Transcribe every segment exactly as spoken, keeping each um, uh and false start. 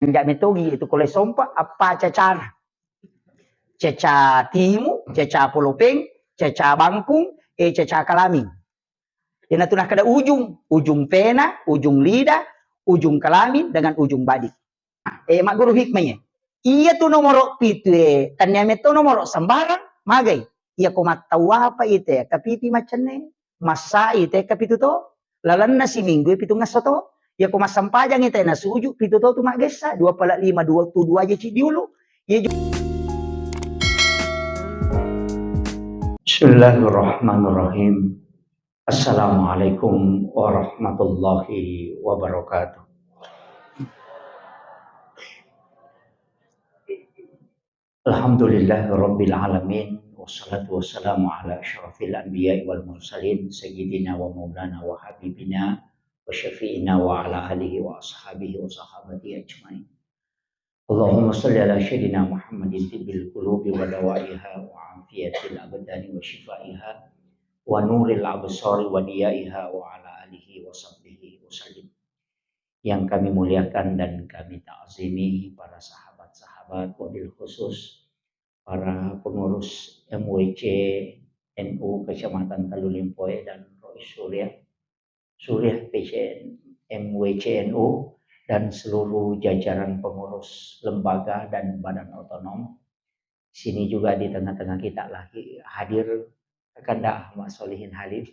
Anja metogi itu kole sompa, apa cacana. Caca timu, caca polopeng, caca bangkung, eh, caca kalaming. Iyanatu nakkeda ujung, ujung pena, ujung lidah, ujung kelamin, dengan ujung badik. Eh, magguru hikmah ya. Iya tu nomoro pitu e, tania metto nomoro sembarang, magai. Iya ko mattau apa ite, kapipi macenne, massai te kapitu to, lalenna siminggu e pitu ngesso to. Iya ko massempajang ite nasuju pitu to tu maggessa, dua pala lima, dua tu dua aja ci diulu. Iya ju- Bismillahirrahmanirrahim. Assalamualaikum warahmatullahi wabarakatuh. Alhamdulillahirabbil alamin, wassalatu wassalamu ala asyrafil anbiya'i wal mursalin, sayyidina wa maulana wa habibina wa syafi'ina wa ala alihi wa ashabihi wa sahabatihi ajmain. Allahumma shalli ala sayyidina Muhammadin tibbil qulubi wa dawaiha wa afiyatil abdani wa shifaiha wa nuril absari wa diyaiha wa ala alihi wa sahbihi wa sallim. Yang kami muliakan dan kami ta'zimi para sahabat-sahabat, wabil khusus para pengurus M W C N U Kecamatan Talu Limpoe dan Rois Suriah, Suriah P C N, M W C N U, dan seluruh jajaran pengurus lembaga dan badan otonom. Sini juga di tengah-tengah kita lagi hadir Kakanda Ahmad Solihin Halim.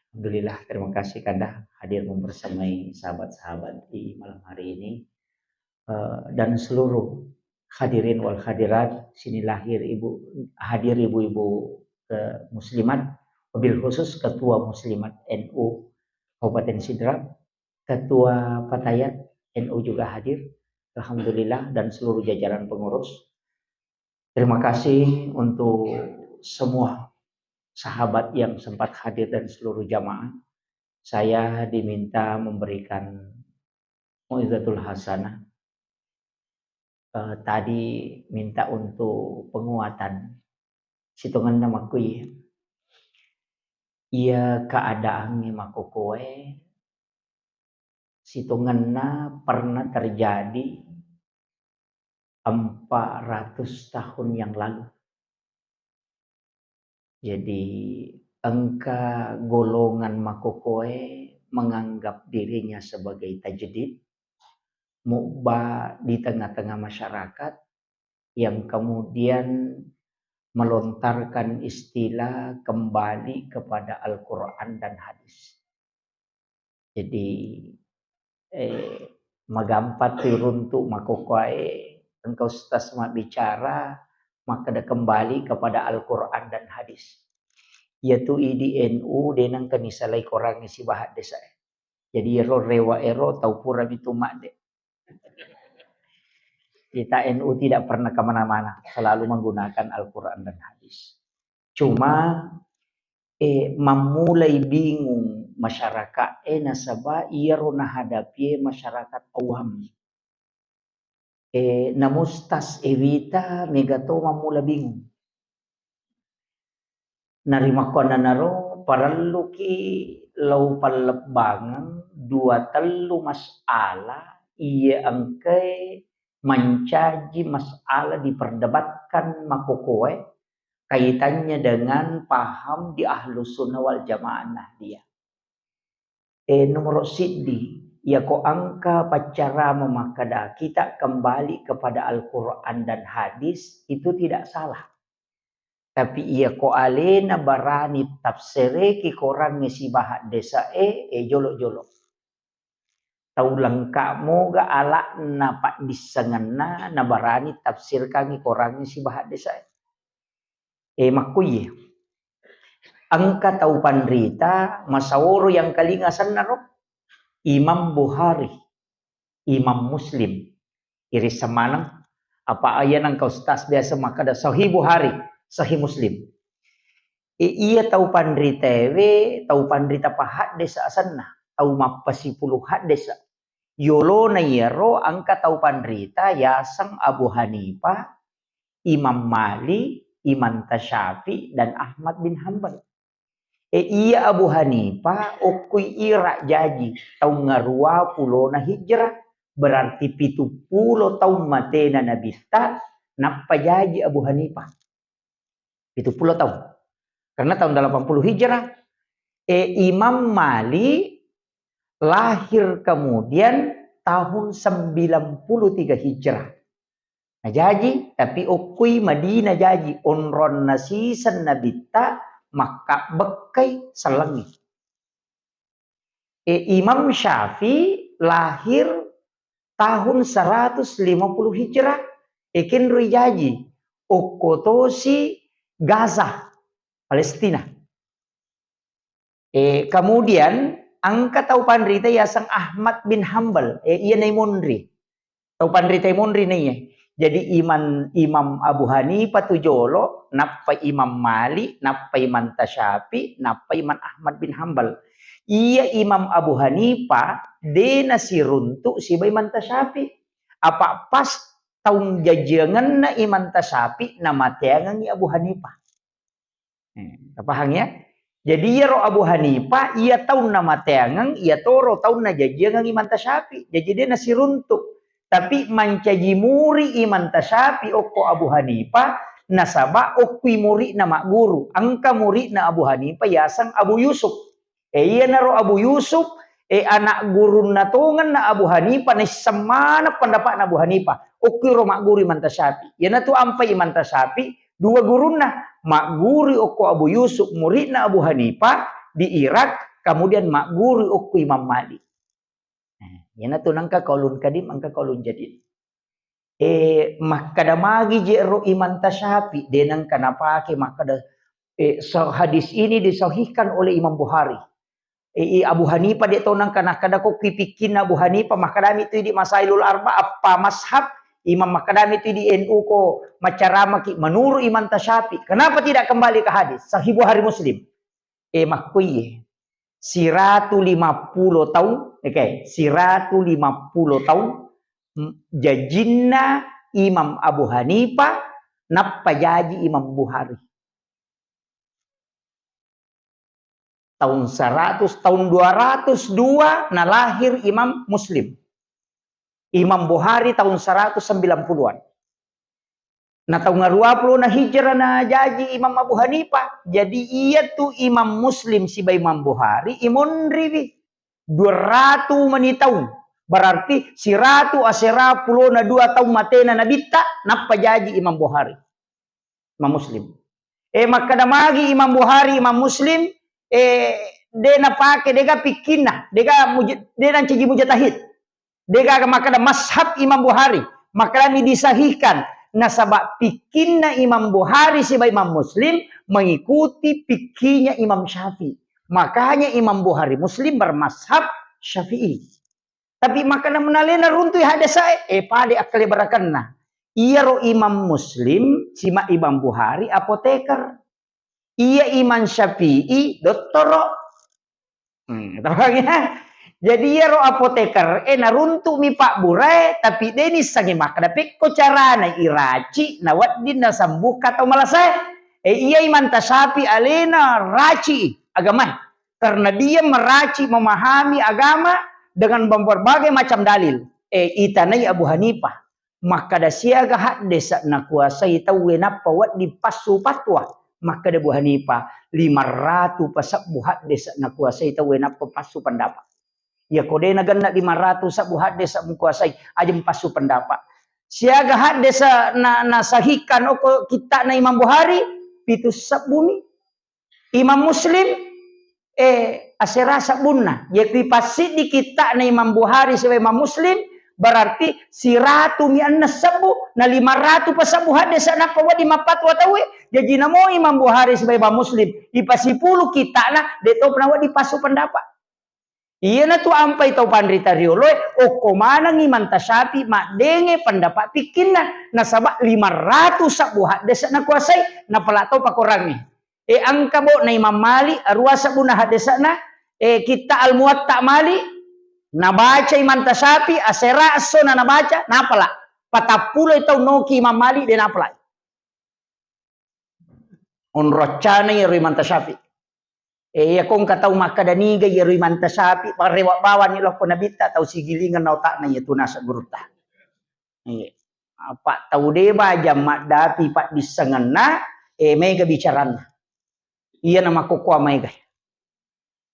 Alhamdulillah, terima kasih Kanda hadir membersamai sahabat-sahabat di malam hari ini. Eh, dan seluruh hadirin wal hadirat, sini lahir ibu, hadir ibu-ibu, eh, muslimat, wabil khusus ketua muslimat N U Kabupaten Sidrap, ketua Fatayat N U juga hadir. Alhamdulillah, dan seluruh jajaran pengurus. Terima kasih untuk semua sahabat yang sempat hadir dan seluruh jamaah. Saya diminta memberikan mau'izatul hasanah. Eh, tadi minta untuk penguatan. Sitongenna makkui. Iya keadaangnge makokoe, sitongenna pernah terjadi empat ratus tahun yang lalu. Jadi, engka golongan makokoe menganggap dirinya sebagai tajdid, mubba di tengah-tengah masyarakat, yang kemudian melontarkan istilah kembali kepada Al-Quran dan hadis. Jadi, eh, magampa tu runtu makokoe engka ustaz mabbicara, makkeda kembali kepada Al-Quran dan hadis. Iyatu idi N U de nengka nisalai korangnge sibawa haddesae. Jadi ero rewa ero tau pura mitu madde. Kita N U tidak pernah kemana-mana, selalu menggunakan Al-Quran dan hadis. Cuma, eh, mammulai bingung masyarakat, eh, nasaba iyaro nahadapi masyarakat awam. Eh, namustas ewita mega to mammula bingung. Narimakkuannanaro parelluki lao pallebbangeng dua tellu masalah iya engkae mancaji masalah diperdebatkan makokoe kaitannya dengan paham di Ahlus Sunnah wal Jamaah Nahdiyah. Eh, nomoro siddi, iyako engka paccarama makkeda kita kembali kepada Al-Quran dan hadis, itu tidak salah. Tapi iyako alena barani tafsireki korangnge sibawa haddesae, eh, jolo-jolo. Tau lengka moga ala'na paddissengenna nabarani tafsirkangngi korangnge sibawa haddesae. Eh, makkuye. Engka tau panrita masaoro yang kalinga sennaro. Imam Bukhari, Imam Muslim. Irisseng maneng. Apa aya nengka ustaz biasa makkeda Sahih Bukhari, Sahih Muslim. Eh, iya tau panrita ewe, tau panrita pahaddesa asenna, tau mappasipulu haddesa. Yolona iyaro engka tau panrita yaseng Abu Hanifah, Imam Malik, Imam Tasyafi, dan Ahmad bin Hambal. Eh, iya Abu Hanifah okkui Irak jaji taung ngarua pulona hijrah. Berarti pitu pulo taung matena Nabitta, nappa jaji Abu Hanifah. Pitu pulo taung. Karena tahun delapan puluh Hijrah, eh, Imam Malik lahir kemudian tahun sembilan puluh tiga Hijrah. Nah, jaji, tapi okkui Madinah jaji, onronna siseng Nabitta, makkabbekkai sellengngi. E, Imam Syafi'i lahir tahun seratus lima puluh Hijrah, e, kenroi jaji, okko tosi Gaza, Palestina. E, kemudian engka tau panrita yaseng Ahmad bin Hambal, e, iya nai monri. Tau panrita monri naiye. Jadi Imam, Imam Abu Hanifah tu jolo, nappa Imam Malik, nappa Imam Tasyafi, nappa Imam Ahmad bin Hambal. Iya Imam Abu Hanifah de nasiruntu siba Imam Tasyafi. Apa pas taung jajiangenna Imam Tasyafi namateangengngi Abu Hanifah. Hmm, tapahang ya? Jadi iyaro Abu Hanifah, iya taunna mateangeng, iya toro taunna jajiangeng Imam Tasyafi. Jadi de nasiruntu. Tapi mancaji muri Imam Tasyafi okko Abu Hanifah, nasaba okkui muri'na magguru. Engka muri'na Abu Hanifah yaseng Abu Yusuf. E, iyanaro Abu Yusuf, e, anak gurunna tongenna Abu Hanifah, naisseng maneng pendapatna Abu Hanifah. Okkuiro magguru Imam Tasyafi. Iyanatu ampai Imam Tasyafi, dua gurunna. Magguru okko Abu Yusuf, muridna Abu Hanifah di Irak, kemudian magguru okko Imam Malik. Nah, iyanatu nengka qaulun qadim, engka qaulun jadid. E, makkada magi je ro Imam Tasyafi, de nengka napake makkada, e, so-, hadis ini disahihkan oleh Imam Bukhari. E, i Abu Hanifah de to nengka nakkada ko ki pikkinna Abu Hanifah, makkadami tu di Masailul Arba, appa mazhab, Imam makkadami tu di N U ko macaramaki menurut Imam Tasyafi. Kenapa tidak kembali ke hadis? Sahih Bukhari Muslim. E, makkuiye. Siratu lima pulo taung, oke, siratu lima pulo taung, m-, jajinna Imam Abu Hanifah, nappa jaji Imam Bukhari. Tahun seratus, tahun dua ratus dua nalahir Imam Muslim. Imam Bukhari tahun seratus sembilan puluhan. Na taung aruwa pulona hijrah na jaji Imam Abu Hanifah. Jadi iyatu Imam Muslim siba Imam Bukhari imonriwi dua ratu mani taung. Berarti siratu asera pulona dua taung matena Nabitta, nappa jaji Imam Bukhari. Imam Muslim. E, makkada magi Imam Bukhari, Imam Muslim, e, de napake, dega pikkinna, dega muj-, de nancaji mujtahid. Dega makkada mazhab Imam Bukhari, makkadami disahihkan. Nasaba pikkinna Imam Bukhari siba Imam Muslim mengikuti pikkinya Imam Syafi'i. Makanya Imam Bukhari Muslim bermazhab Syafi'i. Tapi makkada menalena runtui haddesae, e, pade akkale barakanna. Iyaro Imam Muslim, sima Imam Bukhari, apoteker. Iya Imam Syafi'i, dottoro. Hmm, tau ya? Jadi iyaro apoteker, e, naruntu'mi pabburae, tapi de nissengi makkada pekko carana iraci, nawedding nasembuhkan tau malasae. E, iya Imam Tasyafi alena raci agamae. Karena dia meraci memahami agama dengan berbagai macam dalil. E, itanai Abu Hanifah. Makkada siaga haddesa nakuasai tauwe nappa wedding passu fatwa. Makkada Abu Hanifah, lima ratu pasebbu haddesa nakuasai tauwe nappa passu pendapat. Iya ko de nagenna lima ratu sebbu haddesa mukuasai, ajeng passu pendapat. Siaga haddesa na, nasahihkan okko kitta'na Imam Bukhari, pitu sebbumi. Imam Muslim, eh, asera sebbunna. Jadi passiddi kitta'na Imam Bukhari sibawa Imam Muslim, berarti siratumi enneng sebbu, na lima ratu pasebbu haddesa nappa wedding mappatwa tauwe. Jaji namo Imam Bukhari sibawa Imam Muslim, ipasipulu kitta'na, de topa nawedding passu pendapat. Iyanatu ampai tau panrita rioloe, okko manengngi Imam Tasyafi maddenge pendapat pikkinna, nasaba lima ratu sebbu haddesa nakuasai, napala topa korangnge. E, engka bo na Imam Malik, aruwa sebbu na haddesana, e, kitta Al-Muwatta Malik, nabaca Imam Tasyafi, asera esso na nabaca, napala. Patappulo taung noki Imam Malik, de napala. Onrong accana iyaro Imam Tasyafi. Eh, iya ko engka tau makkeda niga iyaro Imanta Syafi'i, parewa bawanni lokko nabitta, tau sigilingeng na otakna iya tu naseng gurutta. Iya. Apa tau de baja maddapi paddissengenna, eh, mega bicaranna. Iya na makkokkoa maega.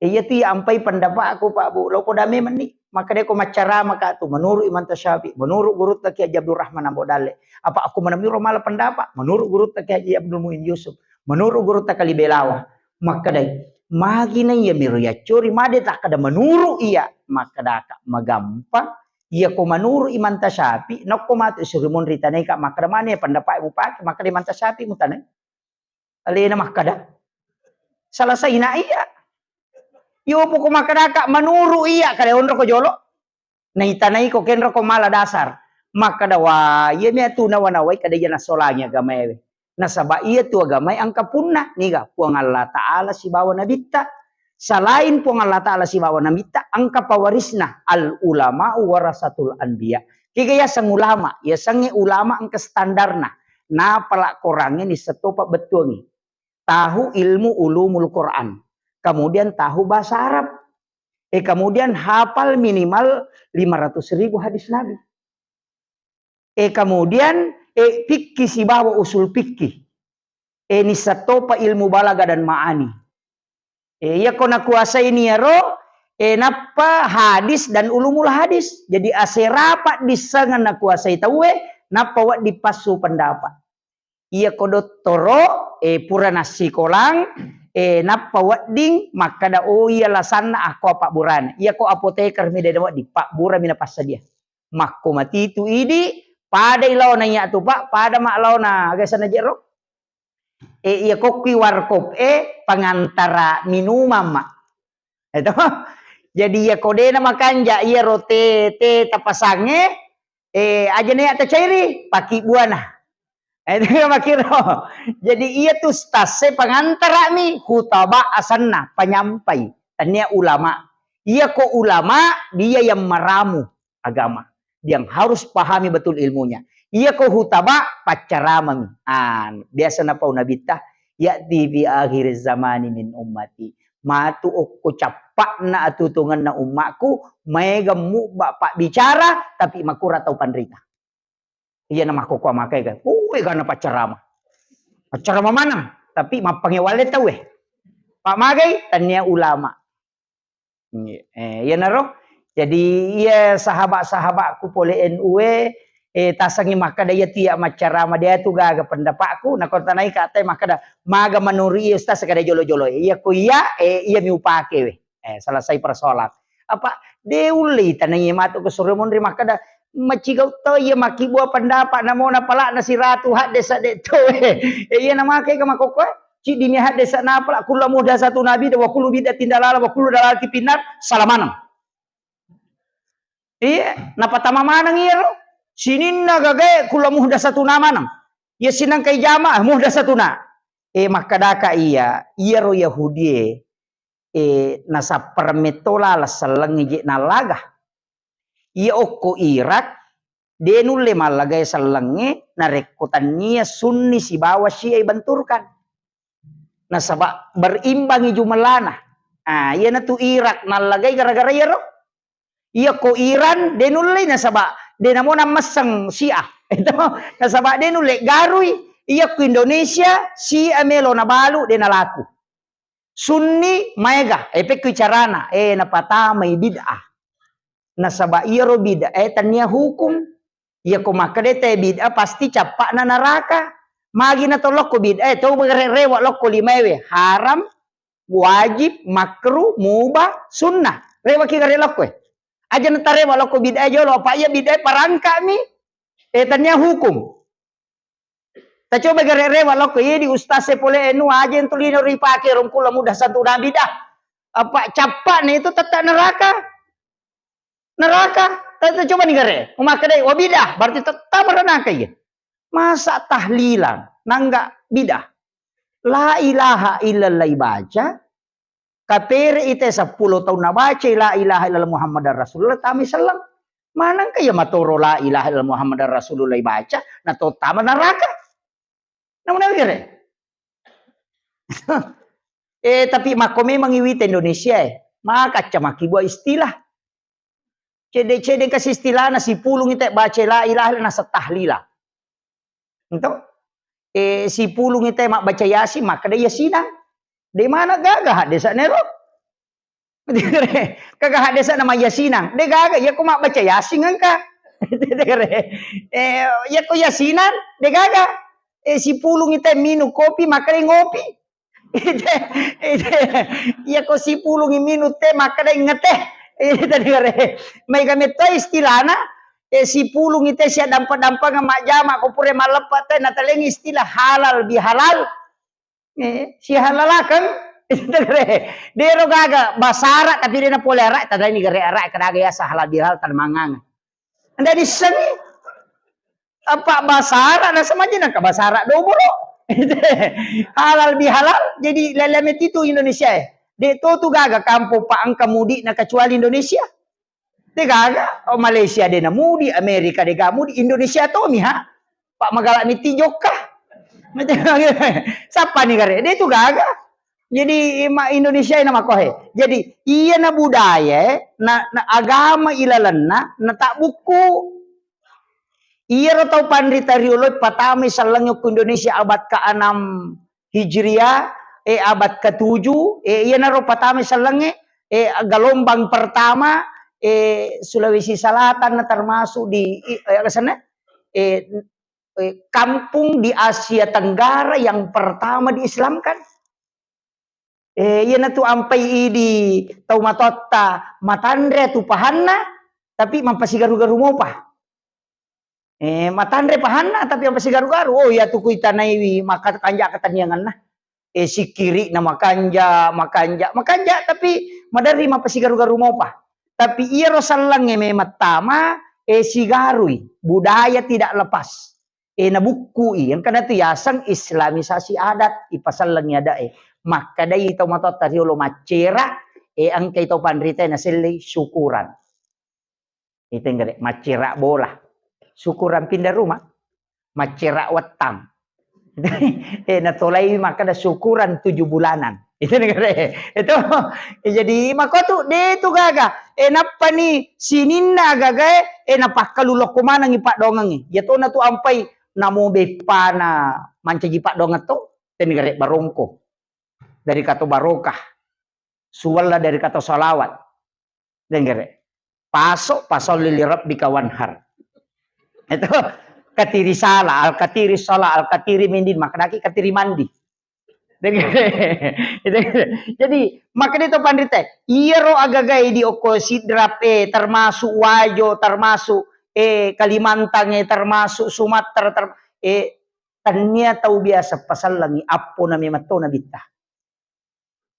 Eh, iya tu iya ampai pendapatku, Pak Bu. Loko dame menni. Makkeda ko maccarama ka tu, menurut Imanta Syafi'i, menurut gurutta Kiai Haji Abdul Rahman Ambo Dalle. Apa aku menamiro mala pendapat? Menurut gurutta Kiai Haji Abdul Muin Yusuf. Menurut gurutta Kali Belawa. Makkedai, magi na iya miro yaccori, made takkeda menurut iya. Makkedaka, magampang. Iya ko menurut Imanta Syafi'i, nokko matu suri monri tanaika, makkeda mana pendapat mupake, makkeda Imanta Syafi'i mutanai. Alena makkeda. Selesai na iya. Yo poko makkedaka menurut iya, kada onro ko jolo. Naitanai ko kenro ko mala dasar. Makkeda, wa, iya mi atu nawa-nawai kada iya nasolangi agamae. Nasaba iya tu agamae engka punna, niga Puang Allah Ta'ala sibawa nabitta. Selain Puang Allah Ta'ala sibawa nabitta, engka pawarisna, al ulama warasatul anbiya. Kega yaseng ulama, yasengnge ulama engka standarna. Napala korangnge nisseng topa bettuangngi. Tahu ilmu ulumul Quran. Kemudian tahu bahasa Arab. Eh, kemudian hafal minimal lima ratus ribu hadis Nabi. Eh, kemudian, eh, fikih sibawa usul fikih. Eh, nisseng topa ilmu balaga dan ma'ani. Eh, iya ko nakuasai niaro, eh, nappa hadis dan ulumul hadis. Jadi asera paddissengan nakuasai tauwe, nappa wedding passu pendapat. Iya ko dottoro, eh, pura nassikolang, eh, nappa wedding makkeda, oh iya lasanna akko pabburana. Iya ko apoteker mi de wedding, pabbura mi napassadia. Makko matitu idi, padai laona iya tu, Pak, pada mak laona, aga sana jero. Eh, iya kokkui warkop, eh, pengantara minuman, Mak. Itu. Jadi iya ko dena makanja, iya rote, te tapasange, eh, aja neya tacairi, paki buana. Eh, itu makiro. Jadi iya tu stase pengantara mi, khutaba asanna, penyampai. Tania ulama. Iya ko ulama, dia yang meramu agama. Yang harus pahami betul ilmunya. Iya ko hutaba, paccaramami. Ah, biasa napau nabitta, ya'ti fi akhir zamani min ummati. Matu okko cappa'na atutungenna ummakku, maega mubba pabbicara, tapi makura tau panrita. Iya na makkokkoa makai ga. Uwe gana paccarama. Paccarama maneng, tapi mappangewalle tauwe. Pak magai, tania ulama. Eh, iyanaro. Jadi, iya sahabat-sahabatku pole N U e, eh, tasengi makkeda, iya tu iya maccarama, dia tu gaga pendapatku, nako tanai ka te makkeda, maga menurut iya ustaz kada jolo-jolo. Iya ko iya, eh, iya mi upake we. Eh, selesai persoalan. Apa, de ulle tanai matu ke sore monri makkeda, macigau to iya makkibua pendapat, namo napalakna siratu hadde sadde to we. Eh, iya namake ke makokkoe. Ciddi mi hadde sa napala, kullu muhdatsatun bid'ah wa kullu bid'atin dalalah wa kullu dalalatin finnar, salah maneng. Iya, napatama maneng iyaro. Sininna gagae kullu muhdatsatun maneng. Iya sinangkai jamaah muhdatsatun. Eh, makkedaka iya, iyaro Yahudie, eh, nasappareng metto laleng sellengnge je nallaga. Iya okko Irak, de nulle mallagai sellengnge narekko tannia Sunni sibawa Syiah ibenturkan. Nasaba berimbangi jumellana. Ah, iyanatu Irak nallagai gara-gara iyaro. Iya ko Iran de nulle nasaba de namo nammesseng Syiah. Itu nasaba de nulle garui. Iya ko Indonesia Syiah melo nabalu de nalaku. Sunni maega, eh, pekku carana, eh, napatamai bid'ah. Nasaba iyaro bid'ah, eh, tania hukum. Iya ko makkeda te bid'ah, pasti cappa'na neraka. Magi na to lokko bid'ah, eh, to bagare rewa lokko limaewe, haram, wajib, makruh, mubah, sunnah. Rewa ki gare lokko, eh. Aja na tarewa lokko bid'ah jolo, apa iya bid'ah parangkami, eh, tania hukum. Tacoba gare rewa lokko, iya di ustaz e pole enu aja yang tulino ripake rongkulo mudah santu nabi dah. Apa cappa ne itu tetap neraka. Neraka. Tapi coba ni gare. Umakkeda, wa bidah, berarti tetap neraka iya. Masa tahlilan, nangga bidah. La ilaha illallah baca, kapere ite seppulo taung nabacai la ilaha illallah Muhammadar Rasulullah, tami selleng. Manengka iya matoro la ilaha illallah Muhammadar Rasulullah baca, na to tama neraka. Namun gare. Eh, tapi makko memang iwita Indonesia e. Maka accamaki buah istilah. Cedde-cedde kasi istilahna, sipulung ite baca la ilaha illallah naseng tahlila. Ento? Eh, sipulung ite mabbaca Yasin, makkeda Yasinang. De mana gaga haddesa nero? Kaga haddesa nama Yasinang. De gaga, ya ko mabbaca Yasin engka. Eh, ya ko Yasinang, de gaga. Eh, sipulung ite minum kopi, makkeda ngopi. Ite, ite, iya ko sipulungi minung teh, makkeda ingeteh. Ite, dengar, eh. Maega metto istilahna, eh, sipulungi teh sia dampa-dampangeng majjama, ko pura malleppa teh, natalengi istilah halal bihalal. Eh, sihalalakeng. Ite, dengar, eh. Dero gaga, basara, tapi dena pole ara, tadani gare ara, kadaga yasa halal bihalal, tadamanganga. Anda dissengi. Apa bahasa Arab, naseng majji nengka bahasa Arab dobolo. Halal bihalal, jadi lele metitu Indonesia e. De to tu gaga kampung pa engka mudi'na kecuali Indonesia. De gaga, oh, Malaysia de namudi, Amerika de ga mudi, Indonesia to miha. Pak magala miti jokka. Sappa ni gare, de tu gaga. Jadi, ma-, Indonesia ina makohe. Jadi, iya na budaya, na, na agama ilalenna, na tak buku. Iyaro tau panrita riolo patamai sellengnge ku Indonesia abad keenam Hijriah, eh, abad ketujuh, eh, iyanaro patamai sellengnge, eh, gelombang pertama, eh, Sulawesi Selatan na termasuk di, eh, asenna, eh, eh, kampung di Asia Tenggara yang pertama diislamkan. Eh, iyanatu ampai idi tau matotta matanre tu pahanna, tapi mampasigaru-garu mopa. Eh, matanre pahanna, tapi mampasigaru-garu. Oh, iya tu kuitanaiwi maka kanja ketennianganna. Eh, sikiri'na makanja, makanja, makanja, tapi maderri mampasigaru-garu mopa. Tapi iyaro sellengnge memang tama, eh, sigarui. Budaya tidak lepas. Eh, nabukkui, engkana tu yaseng islamisasi adat, ipasellengi adat e. Makkedai tau matotta riolo maccera, eh, engkai tau panrita nasellei syukuran. Itu enggak, maccera bola. Syukuran pindah rumah. Maccera wettang. Eh, natolai makkeda syukuran tujuh bulanan. Itu negara. Itu. Eh, jadi makotu de tu gaga. Eh, nappani sininna gagae, eh, napakkalu lokko manengi paddoangengngi. Iya tona tu ampai namo beppana mancaji paddoangeng to, tenigare barongko. Dari kato barokah. Suwalla dari kato salawat. Denggere. Paso, pasolli li rabbika wanhar. Itu katiri sala, al katiri sala, al katiri mindin, maknaki katiri mandi. Denggere. Jadi, makanya itu panrita, iyaro agagae di okko Sidrap, eh, termasuk Wajo, termasuk, eh, Kalimantan, eh, termasuk Sumatera, ter-, eh, tania tau biasa pasallangi, appo na memang to nabitta.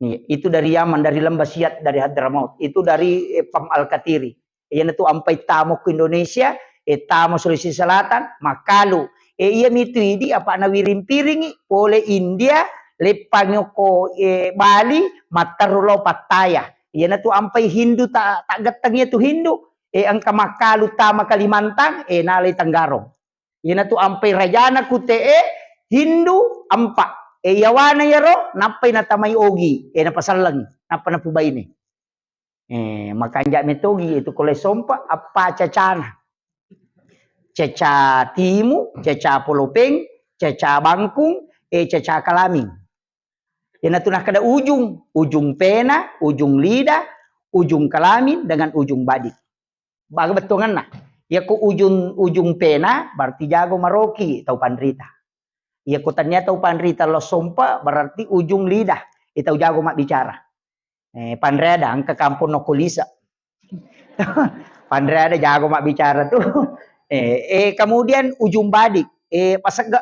Iya, itu dari Yaman, dari Lembah Siat, dari Hadramaut. Itu dari, eh, Pam Al-Katiri. Iyanatu ampai tamo ku Indonesia, eh, tamo Sulawesi Selatan, makkalu. Eh, iya mitu idi apa nawiring-piringi, pole India, leppangi okko, eh, Bali, matteru lao Pattaya. Iyanatu ampai Hindu ta-, taggetteng iya tu Hindu. Eh, engka makkalu tama Kalimantan, eh, nalai Tenggarong. Iyanatu ampai rajana ku te'e Hindu empa. E, yawana yaro nappai natamai Ogi, e, napasallengi, nappa napubaine. E, makanja metogi itu kole sompa appa cacana. Caca timu, caca polopeng, caca bangkung, e, caca kalaming. Iyanatu nakkeda ujung, ujung pena, ujung lidah, ujung kalamin, dengan ujung badik. Baga bettuangenna. Iyako ujung, ujung pena, berarti jago maroki tau panrita. Iyako tania tau panrita lo sompa, berarti ujung lidah, e, tau jago mabbicara. Eh, panreda, engka kampung nokko lise. Panreda jago mabbicara tu. Eh, eh, kemudian ujung badik, eh, pasegge.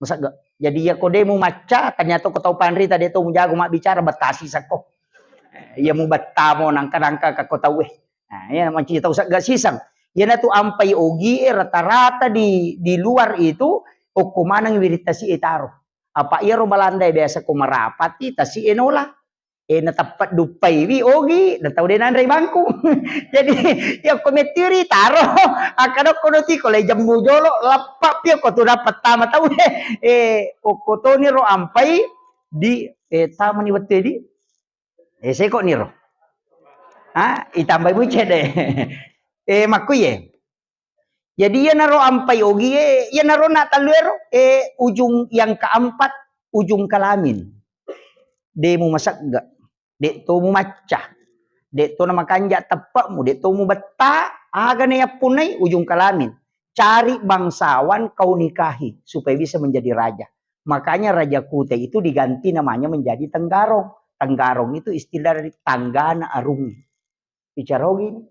Masegge. Jadi, iyako de mumacca, ternyata ko tau panrita de to mujago mabbicara, bettasi sekko. Eh, iya mubettamo nangka-nangka ka ko tauwe. Nah, iya manci tau segga siseng. Iyanatu ampai Ogi e rata-rata di, di luar itu okko maneng wiring tasi e taro. Apa iyaro Balanda e biasa ko marapati tasi e nola. Eh, nateppe duppaiwi Ogi, natau de nanrei bangkung. Jadi, iyako mettiri taro, akkadakko dotiko, le jemmu jolo, lappa pi okko tu dapat tama tau. Eh, okko toniro ampai, Di, eh, tamani wettu di, eh, seko niro. Ah, itambai mucede. Eh, makkuye. Jadi iyanaro ampai ogi, eh, iyanaro na tallu ero, eh, ujung yang keempat, ujung kelamin. Demu masegga, de to mu macca, de to na makanja teppemu, de to mu betta, aga na yappunai ujung kelamin. Cari bangsawan kau nikahi supaya bisa menjadi raja. Makanya Raja Kuta itu diganti namanya menjadi Tenggarong. Tenggarong itu istilah dari tanggana arung. Bicara ogi ini.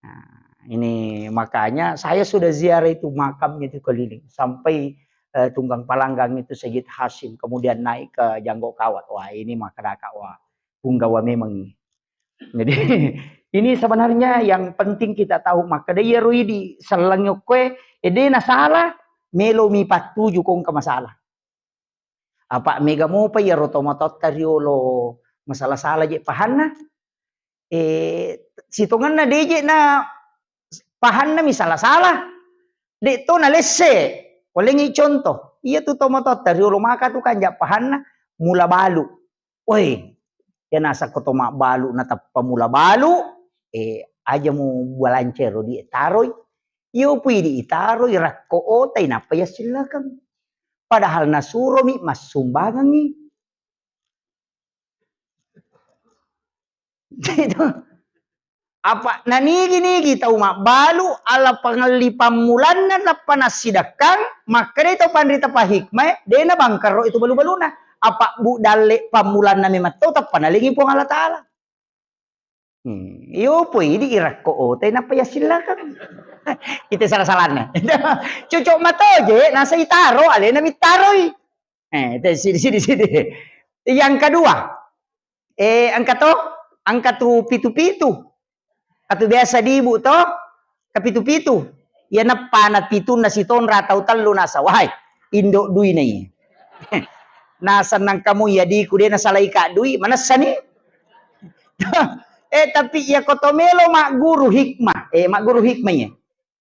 Nah, ini makanya saya sudah ziarah itu makamnya itu keliling sampai, eh, Tunggang Palanggang itu Sayyid Hasyim, kemudian naik ke Janggau Kawat. Wah, ini maka dakak, wah, punggawa memang ini. Jadi ini sebenarnya yang penting kita tahu, maka dia rui di seleng yokoe, eh, de na salah, melo mi pattuju kong ke masalah. Apa mega mopa iyaro tomatoatta riolo masala-sala je pahanna. Eh, sitongenna de je na pahanna mi sala-sala. De to na lesse. Walengi contoh. Iya tu tomatoatta riolo maka tu kanja pahanna mula balu. Woi, ya nasakko to mabbalu na tappa mula balu, eh, aja mu balancero di taroi. Iyo pui di itaroi rakko otai nappa yassillakeng. Padahal nasuromi massumbangengngi. Gitu. Apa nanigi-nigi tau mabbalu, ala pangelli pammulanna, nappa nassidakkang, makkedai tau panrita pahikmae, de nabangkaro itu balu-baluna. Apa bu dalle pammulanna memang tau, tappa nalengi Puang Allah Ta'ala. Hmm, iyo poi di irakko otai nappa yassillakang. Ite salah-salanna. Cocok matoje, nasa itaro, alena mittaroi. Eh, te sidi, sidi, sidi. Yang kedua, eh, engka to, engka tu pitu-pitu. Atu biasa dibu to, kapitu-pitu. Iya nappa na pitunna sitonra tau tellu nasa, wahai, indo dui nai. Nasennang kamu ya diku de nasalai ka dui, manessani. Eh, tapi iya ko to melo magguru hikmah, eh, magguru hikmah iya.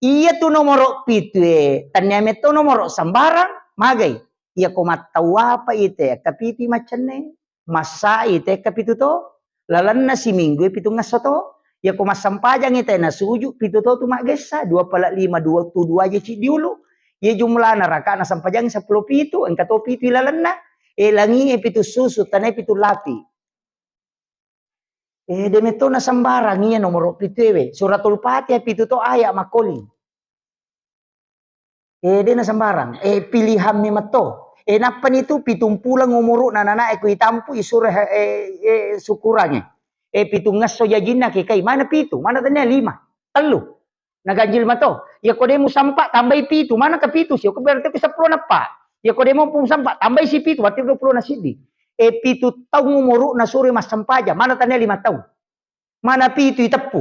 Iya tu nomoro pitu e, tania metto nomoro sembarang, magai. Iya ko mattau apa ite, kapitu maccenne. Massai tekka pitu to, lalenna siminggu e pitungngesso to. Iyako massempajangngi te nasuju pitu to tu maggessa, dua pala lima, dua tu dua je ciddi ulu. Iya jumlana raka'na sempajangngi seppulo pitu, engka to pitu ilalenna. E, langi e pitu susu, tanae pitu lapi. E, de metto na sembarang iya nomoro pitu ewe. Suratul Fatihah pitu to ayat makkoling. Eh, de na sembarang. Eh, pilihan memang to. Eh, nappani tu pitung pulang umuruna nana e ku itampu isure, eh, eh, syukurange. Eh, pitungngesso jajinna ke kai. Mana pitu? Mana tania lima? Tellu. Na ganjil mato. Ya ko de musampa tambai pitu. Mana ke pitu sih? Ko berarti ke seppulo nappa. Ya ko de mu pung sampa tambai si pitu. Berarti dua puluh na siddi. Eh, pitu taung umuruna sure massempajang. Mana tania lima taung? Mana pitu iteppu.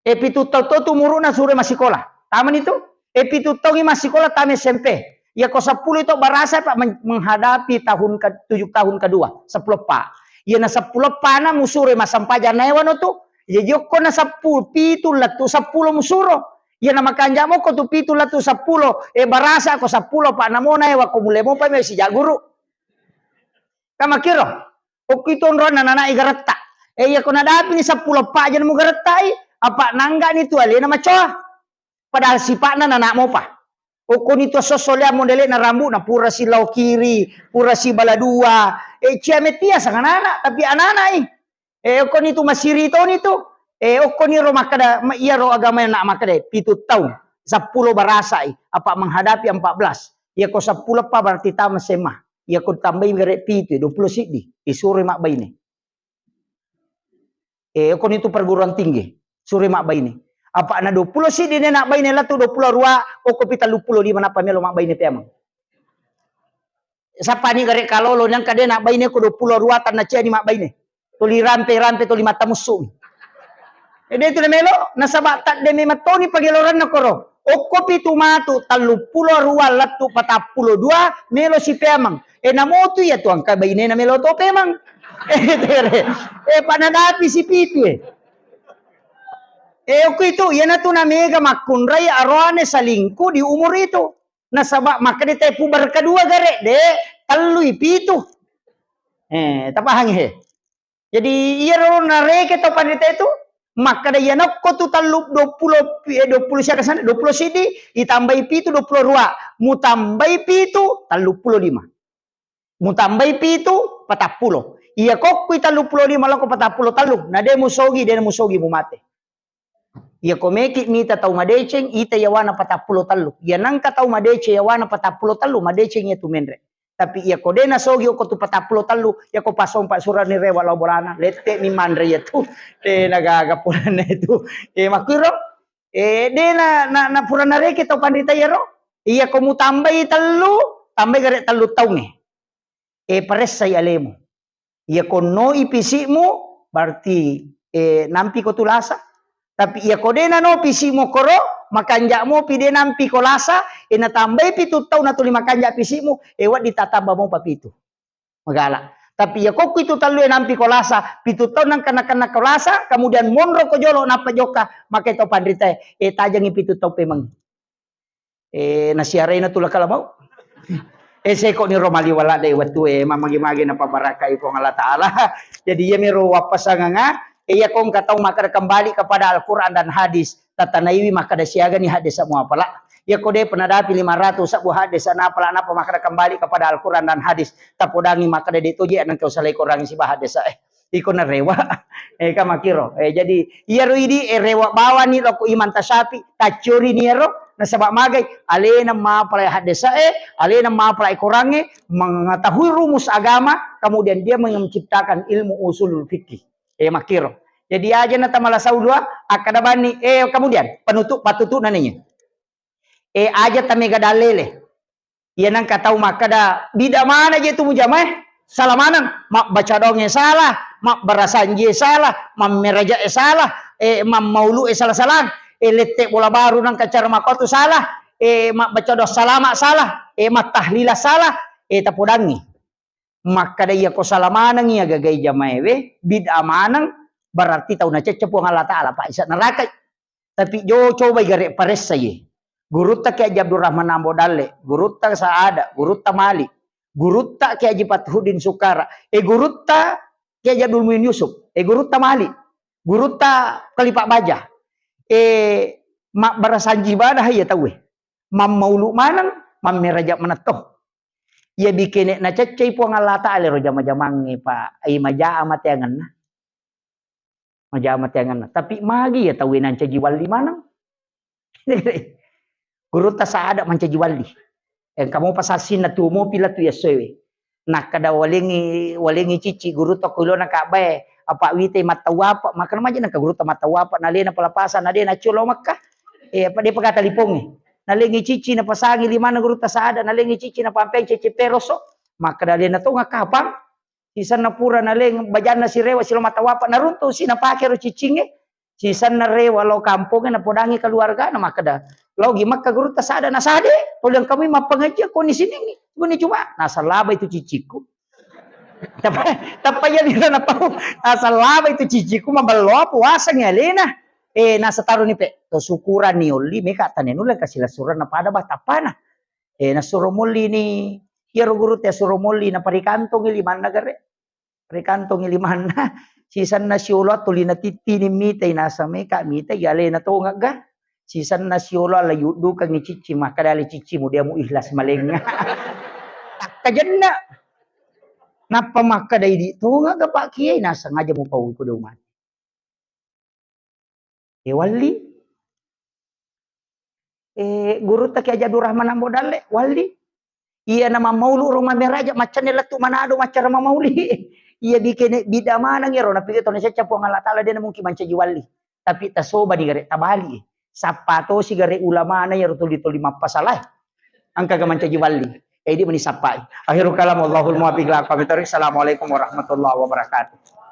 E, pitu taung to tu umuru'na sure massikola. Tamani tu? E, pitu taungngi massikola tama S M P. Yako seppulo itu barasa, Pak, men-, menghadapi tahun ke-, tujuh, tahun kedua, seppulo eppa. Iyana seppulo eppana musuro massempajang naewano tu. Jaji okko na seppulo, pitu lettu seppulo musuro. Iyana makanja moko tu pitu lettu seppulo, e, barasa ko seppulo, Pak, namo naewa ko mulai mopa me sijaguru. Kamakiro. Okko itu onronna nana'i garetta. E, iya ko nadapini seppulo eppa aja namo garettai, apa nanggani tu alena macoa. Padahal sipa'na nana mopa. Okko ni tu sosoleang modele'na rambu'na pura si lao kiri, pura si bala dua. E, cia metia sang anak-anak, tapi anak-anak i. E, okko ni tu masiri toni tu. E, okko ni ro makkeda, ma-, iya ro agama na makkeda, pitu taung, seppulo barasai, apa menghadapi empat belas. Iya ko seppulo eppa berarti tama S M A. Iya ko tambai gare pitu, dua puluh siddi, isuro mabbaine. Eh, okko ni tu perguruan tinggi, suro mabbaine. Apa na dua puluh siddi ne nabbaine, lettu dua puluh dua, okko pi tellu puluh lima nappa melo mabbaine peameng. Sapani gare kalolo nangka de nabbaine ko dua puluh dua tanna ciani mabbaine. Tuli rampe-rampe, tuli mattamussu. Ede tu melo, nasaba tadde memang toni pageloranna koro. Okko pitu matu, tellu puluh dua lettu patappulo dua, melo si peameng. E, namotu iya tu angka bainena melo to peameng. E, tere. E, panadapi si pitu e. E, okko itu, iyana tu namega makkunrai aroane salingku di umur itu. Nasaba makkeda te puber kedua gare, de, tellui pitu. Eh, tapahangi he. Jadi iyaro nareke tau panrita itu makkeda, iya nakko tu tellu, dua puluh pi-, eh, dua puluh siaga sana, dua puluh siddi, itambai pitu, dua puluh dua, mutambai pitu, telluppulo lima. Mutambai pitu, patappulo. Iya kokkui telluppulo lima lako patappulo tellu, na de musogi, de musogi mumate. Iya ko meki mita tau madeceng, ita yawana patappulo tellu. Iya nangka tau madeceng yawana patappulo tellu, madeceng iya tu menre. Tapi iya ko de nasogi okko tu patappulo tellu, iya ko pasompa surani rewa lao bolana, lette mi manre iya tu. De nagaga pulana itu. Eh, makkiro, eh, de na, na, na pura nareke tau panrita iyaro. Iya ko mutambai tellu, tambai gare tellu taunge. Eh, paressai alemu. Iya ko noi pisi'mu, berarti, eh, nampi ko tu lasa. Tapi iya ko de nano pisi'mu koro, makanja mopi de nampi ko lasa, eh, natambai pitu taung natuli makanja pisi'mu, eh, wedding tatamba mopa pitu. Magala. Tapi iya kokku itu tellue nampi ko lasa, pitu taung nangka-, nangka-, nangka ko lasa, kemudian monro ko jolo nappa jokka, maka tau panrita, eh, tajangi pitu taung pemeng. Eh, nasiaraina tu lakala mau. Eh, seko ni ro mali wala de wettu, eh, mamagi-magi napabarakai Puang Allah Taala. Jadi iya miro wappasanganga, eh, iya ko engka tau makkeda kembali kepada Al-Quran dan hadis, tatanaiwi makkeda siaga ni hadis semua pala. Iya ko de pernah dapi lima ratus sebbu hadis na pala napa makkeda kembali kepada Al-Quran dan hadis, tapodangi makkeda de toje nengka usalai Quran siba hadis, eh. Iko narewa. Eh, ka makkiro. Eh, jadi, iyaro idi, eh, rewa bawani loko Imam Tasyafi, taccorini iyaro, nasaba magai, alena mapalai haddesae, alena mapalai Korangnge, mengetahui rumus agama, kemudian dia menciptakan ilmu usulul fikih. Eh, makkiro. Jadi, aja na tamala saudua, akkada bani, eh, kemudian, penutup, patutup nananya. Eh, aja tamega dalele. Iya nengka tau makkeda, bid'a maneng je tu mujamae, salah maneng, mabbaca doangnge salah, mabbarasanjie salah, mammerajae salah, eh, mammaulu'e salah-salah, eh, lette bola baru nengka cara makkuatu salah, eh, mabbaca doa salama salah, eh, mattahlila salah, eh, tapodangngi. Makkeda iya ko salah maneng iya gagai jamaewe, bid'a maneng, berarti tau nacecce Puang Allah Taala, Pak, isa nerakai. Tapi jo cobai gare paressa ye. Gurutta Kiai Haji Abdurrahman Ambo Dalle, gurutta Saada, gurutta Malik, gurutta Kiai Haji Fathuddin Sukara, eh, gurutta Kiai Haji Abdul Muin Yusuf, eh, gurutta Malik, gurutta Kalipa Baja. Eh, mabbarasanji ibadah iya tauwe. Mammaulu maneng, mammeraja manetto. Iya bikene naceccei Puang Allah Taala ro jama-jamangnge, Pak. Ai majaa mateangenna. Majama teangenna. Tapi magi iya tauwe nancaji walli maneng? Gurutta Saada mancaji walli. Engka mopa sassinna tuo mopi lettu yessoewe. Nakkeda walengngi, walengngi cicci gurutta ko ilona Ka'bae, apa wite mattawapa, makkeda maja nengka gurutta mattawapa, nalena palapasan, nade naccio lao Mekka. Eh, apa de pegata lipongnge. Nalengngi cicci napasangi limanna gurutta Saada, nalengngi cicci napampeng cecce peroso. Makkeda alena tonga kapang. Sisenna pura naleng bajanna sirewa silo mata wapa naruntu si napake ro ciccingnge. Sisenna rewa lao kampongnge napodangi keluargana makkeda, "Lao gi Mekka gurutta Saada." "Nasade, toliang kami mappangajian koni siningngi, koni Juma." Nasallaba itu ciccikku. Tappa, tappa iya lino napau. Nasallaba itu ciccikku mabelloa puasangngi alena. Eh, nasataroni pe, to syukuranni olli meka tane nulle kasi lessurenna pada bah tappana. Eh, nassuro mollini, iyaro gurutta suro molli, naparikantongi limanna gare. Rikantongi limanna, sisenna siolo tuli natittini mitai, naseng meka mitai alena tongegga. Sisenna siolo ala yuddukengi cicci, makkeda ale ciccimu, dia mu ikhlas malengnga. Takkajenna. Nappa makkeda idi tongegga Pak Kiai, naseng aja mupau iko de umati. E walli. E, gurutta Kiai Haji Abdurrahman Ambo Dalle, walli. Iya na mammaulu ro mameraja, maccanne lettu Manado maccara mammauli. Iya bikene bid'a maneng iyaro, napike tona cecca Puang Allah Taala, dena mungkin mancaji walli. Tapi tasobani gare tabali. Sappa tosi gare ulamana iyaro tuli-tuli mappasalae. Engkaga mancaji walli. Edi mani sappai. Akhirul kalam, wallahul muwaffiq ila aqwamit thariq. Assalamualaikum warahmatullahi wabarakatuh.